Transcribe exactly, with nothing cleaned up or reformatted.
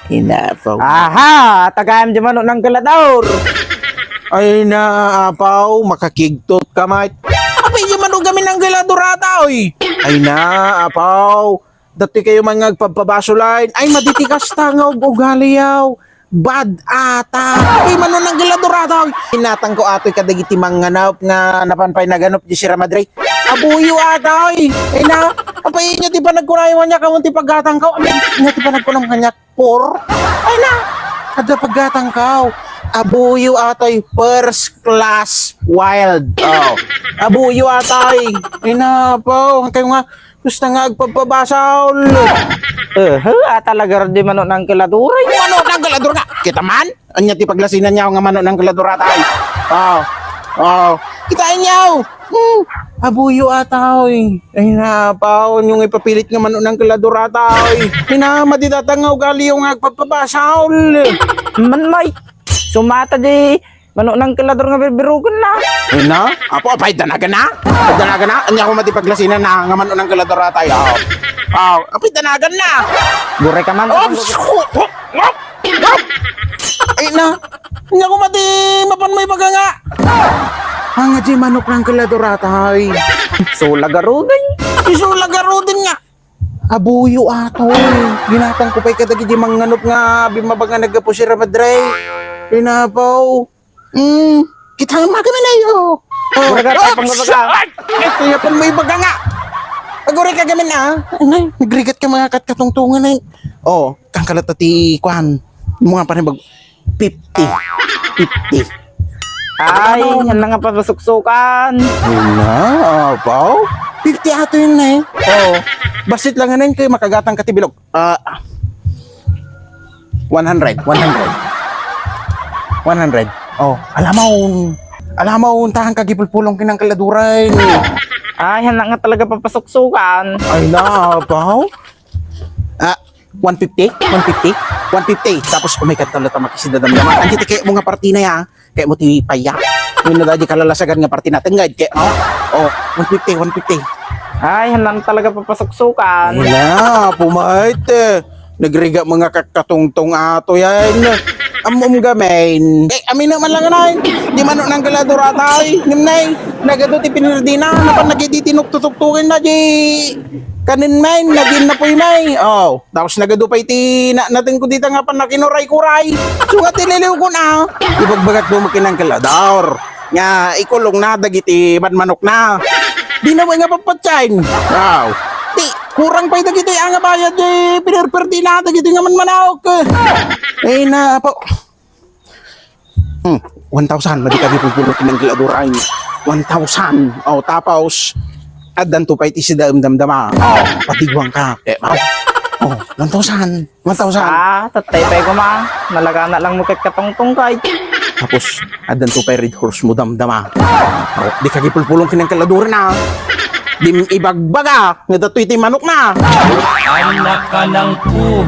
Ina, apaw. Aha! Tagayam di manok nang kelador. Ay na, apaw, makakigtot ka, mate. Apay di manok gamin nang kelador ata, oy. Ay na, apaw. Dati kayo man nga agpabpabasol ay. Ay, madi ti kasta nga ug-ugali yaw. Bad ata. Apay manok nang kelador ata, oy. Inatang ko atoy kadagiti manganap nga napan pay naganap di Sierra Madre. Abuyo ata, oy. Ay na, apay inyo ti panagkunayo nga kamo ti paggatang ko. Apay inyo ti panagkunam kaniak. Por? Ay na! Adda paggatang ka. Abuyo atoy first class wild. Oh. Abuyo atoy. Ay na, apaw. Ang kayo nga, gusto nga agpapabasol. Eh, ha, talaga di manok nang kelador. Manok nang kelador nga. Kita man? Anya ti paglasinan niya nga manok nang kelador atoy. Oh. Oh. Kita niyo. Hmm, abuyo ata, oy. Ay na, apaw, yung ipapilit nga manok nang kelador ata, oy. Pina, madidata nga ugali yung agpagpabasol. Man, may. Sumata di manok nang kelador nga birbirugan na. Ay na? Apo, apay danagan na? Apay danagan na? Anya ko mati paglasinan na nga manok nang kelador ata, oy. Aw. Aw, apay danagan na? Buray ka man. Oops! Ay na, anya ko mati mapan may baga nga. Ang di manok nang kelador ata, oy. Sula garuden. Sula garuden nga. Abuyo atoy. Ginatang ko pa'y kadagiti manganop nga bimabag nga naggapu Sierra Madre. Pinapaw. Hmm. Kita nga magamin ayo. Oh. Mura ka, tapang ka, baga. Ay, ito yapan mo ibaga nga. Aguray ka gamin, ah. Ay, nagrigat ka mga katkatungtungan ay. Oh, kangkalata ti kwan. Mga panibag. Fifty. Fifty. Ay, ano? Yan na nga papasuksukan. Yun na, apaw. Fifty ato yun na eh. Oo. Basit lang nga na yun kayo makagatang ka ti bilog. Ah, one hundred, one hundred. One hundred. Oh, alam mo, alam mo, untahan ka gipulpulong kinang kaladuray. Ay, yan na nga talaga papasuksukan. Ay, na, apaw. Ah, one fifty? One fifty? One fifty. Tapos, umay ka talaga makisida damdama. Ang kita kaya mo nga parti na ya. Kaya mo ti paya. Yung na di kalalasagan nga parti na. Tengad, kaya, oh? Oh, one fifty, one fifty. Ay, hanan talaga papasuksukan. Wala, pumait eh. Nagriga mga kakatungtong ato yan. Amom gamin. Eh, amin naman lang na. Di mano nang galador atay. Ngem nay, nagado ti pinerdina. Napan nagidi tinuktutuktukin na di. Kanin may, nagin na po'y may. Oh, tapos nagadu pa'y ti na, natin ko dita nga pan nakinuray-kuray. So nga tiniliw ko na. Ibagbagak mo makinang kalador. Nga, ikulong na, dagiti manmanok na. Di na mo nga papatsain. Wow. Di, kurang pa'y dagiti nga bayad, di, pinerperdi na, dagiti nga manmanok. Eh, na, po. Hmm, one thousand, madi ka di pupulot ng giladuray. One thousand. Oh, tapos, addan to pa'y ti sida damdama. Oh, patiguan ka. Eh, oh, oh, one thousand. One thousand. Ah, tatay pa'y kuma. Nalagana lang mo kay katungtong kay. Tapos, addan to pa'y Red Horse mo damdama. Oh, di ka gipulpulong kinang kaladuran na. Dim ibagbaga, nga datoy ti manok na. Anak ka ng pu.